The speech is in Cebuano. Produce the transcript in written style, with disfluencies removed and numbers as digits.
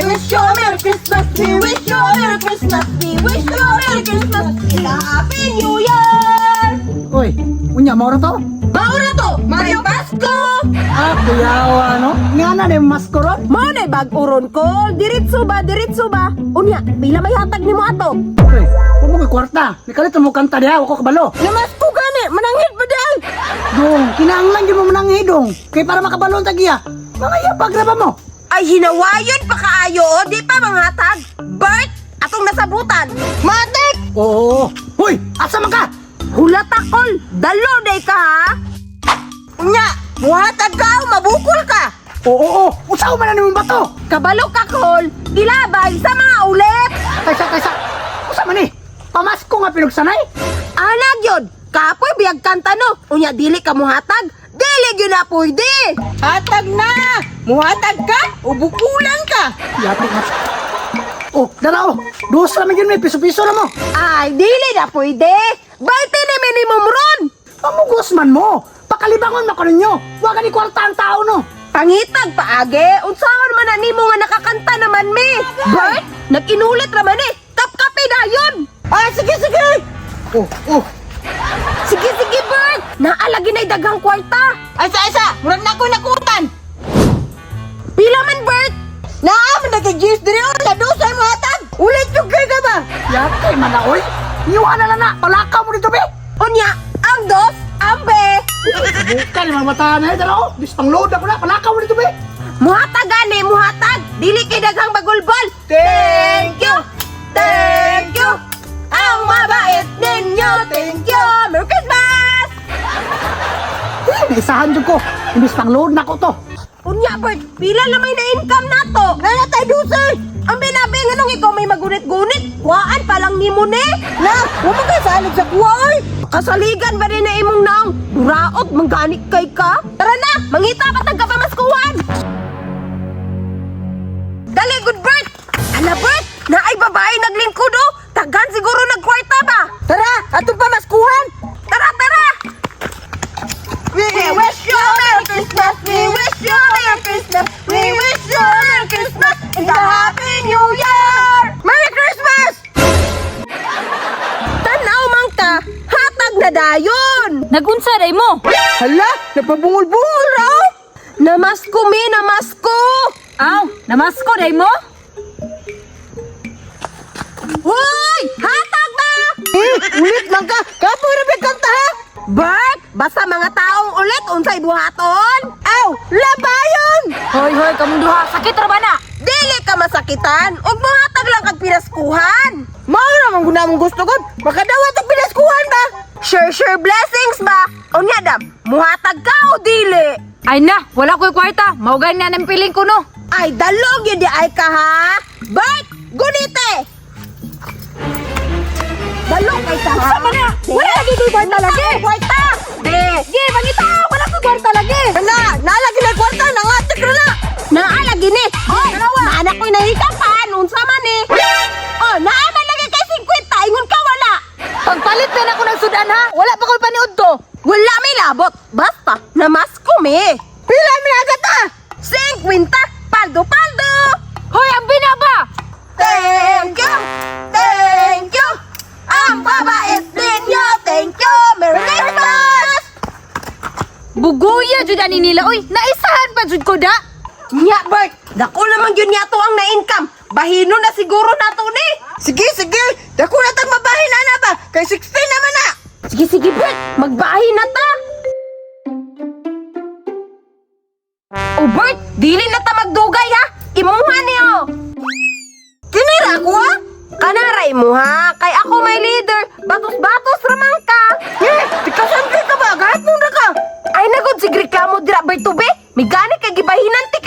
wish you a Merry Christmas. We wish you a Merry Christmas. We wish you a Merry Christmas and a Happy New Year! Oy, unya mao ra to? Mao na to! Mario Pasko! Ah, kuyawa no? Nga na ni masko ron? Mao na bag-o ron ko. Diretso ba? Diretso ba? Unya, pila may hatag nimo ato? Oy, wa mo ko'y kwarta. Nikalit mo kanta diha, wa ko kabalo. Namasko gani, mananghid ba di ay? Dong, kinahanglan gyud mo manang hidong. Kay para makabalon ta giya. Mga iyapag ra ba mo? Ay hinawayon pa kaayo o di pa manghatag. Bert, atong nasabutan. Matik! Oo. Hoy, asa man ka? Hulatakol, dalo day ka ha. Unya, muhatag ka o mabukol ka. Oo, oo. Usaw man na nimong bato. Kabalo ka kol, gilabay sa mga ulit. Kaysa, kaysa. Usa man ni? Pamasko nga pinugsanay? Anag yun, kapoy biyag kanta no. Unya dili ka muhatag, dili gyud na pwede. Hatag na! Muhatag ka o bukulan ka. Yati nga. Oh, dara oh. Dos ra man gyud may piso-piso ra mo. Ay, dili na pwede. 20 na minimum ron. Pamugos man mo. Pakalibangon man ko ninyo. Wa gani kwarta ang tao no. Pangitag paagi, unsaon man na nimo nga nakakanta naman mi. Bert, nag-inulit raman eh. Kapkape na yun. Ah, sige, sige. Oh, oh. Sige, sige, Bert. Naalagi na'y daghang kwarta. Ay, sa, isa. Murag na ako'y nakutan. Pila man, Bert? Naa, man nagka-juice diri o. Ladusay mo hatag. Ulit yung ka ba? Yati man na oy. Niwa na lang na. Palakaw mo dito be. Unya, ang dos, ambe. Bukan mga mata na eh. Dara oh. Bis pang load ako na. Palakaw mo dito be. Muhatag gani, muhatag. Dili kay daghang bagulbol. Thank you. Thank you. Ang mabait ninyo. Thank you. Merry Christmas! Eh, naisahan jud ko. Imbis pang load na ko to. Unya, Bert, pila lamay na income nato? Nana tayo dusay. Ang binabi nga nung ikaw may magunit-gunit, kuhaan pa lang nimo ni. Na, wa man kay salig sa kuha oy. Kasaligan ba rin na imong naong? Duraot, mangganik kay ka. Tara na, mangita pa tag ka pa maskuhan. Dali, good Bert. Ala, Bert, naay babae naglingkod oh. Tagan siguro nagkwarta ba? Tara, atong pa maskuhan. Tara, tara. We wish you a Merry Christmas. We wish you a Merry Christmas. We wish you a Merry Christmas and a Happy New Year! Merry Christmas! Tanaw man ka, hatag na dayon! Nagunsa day mo? Hala, napabungol-bungol raw! Namasko mi, namasko! Aw, namasko day mo? Hoy! Hatag ba? Eh, ulit man ka! Kapoy ra ba kanta ha? Bert, basta mga taong ulit unsay buhaton? Aw, labayon! Hoy, hoy, kamong duha, sakit ra ba na? Dili ka masakitan ug mohatag lang kag pinaskuhan. Mao ra man gud namong gusto gud. Makadawat og pinaskuhan ba? Sure sure blessings ba? Unya dam, muhatag ka o dili? Ay na, wala ko'y kwarta. Mao gani na nang piling ko no. Ay dalog yun di ay ka ha. Bert, gunite. Dalog kay ka ha. Unsa man na? Wala lagi ko'y kwarta lagi. Kwarta. De. Sige, mangita, wala ko'y kwarta lagi. Wala, nalagi na kwarta, nangatik ra na. Naalagi ni. Oy, naana ko'y nahikapan, unsa man eh. Oh, naa man lagi kay 50, ingon ka wala. Pagpalit na ako ng sudan ha, wala pa ko'y paniud to. Wala may labot. Basta, namasko mi. Pila mi na ta? 50, paldo paldo. Hoy, ang binaba! Thank you. Thank you. Ang babait ninyo. Thank you. Merry Christmas. Buguya jud ani nila. Oy, naisahan pa jud ko da. Nya, Bert. Dako naman yun niya to ang na-income. Bahino na siguro na to ni. Sige, sige. Dako na tag mabahin na na ba? Kay 16 naman na. Sige, sige, Bert. Magbahin na ta. O Bert, dili na ta magdugay ha. Imuha niyo. Kinira ko ha? Kanara imuha. Kay ako may leader. Batos-batos ramang ka. Eh, tikasan ka ba? Gahat mo na ka. Ay nagod sig reklamo dira Bert tube. May gani kay gibahinan ti.